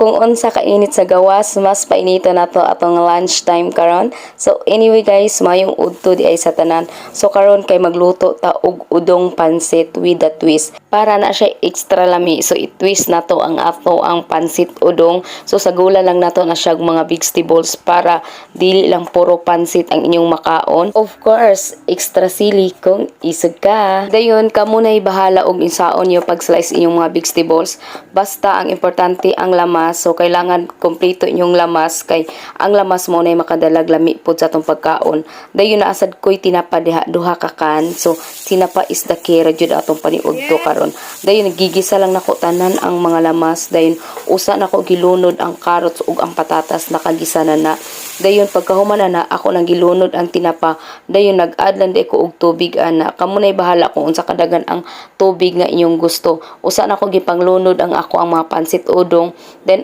Kung unsa kainit sa gawas, mas painito nato atong lunch time karon. So anyway guys, mayong udto diay sa tanan. So karon kay magluto ta og udong pansit with a twist. Para na siya extra lami. So i-twist nato ang ato ang pansit udong. So sagula lang nato na siya og mga vegetables para dili lang puro pansit ang inyong makaon. Of course, extra sili kung isog ka. Dayon kamo nay bahala og insaon niyo pag slice inyong mga vegetables. Basta ang importante ang lamas. So kailangan kompleto inyong lamas kay ang lamas mo nay makadalag lami pod sa atong pagkaon. Dayon naa sad ko'y tinapa diha, duha ka can. So tinapa is the key ra jud atong paniudto karon. Dayon gigisa lang nako tanan ang mga lamas. Dayon usa nako gilunod ang carrots ug ang patatas, nakagisa na na. Dayon pagkahuman na na ako nang gilunod ang tinapa. Dayon nag-add lang di ko og tubig ana. Kamo nay bahala kung unsa kadagan ang tubig nga inyong gusto. Usa nako gipanglunod ang ako ang mga pansit udong. Then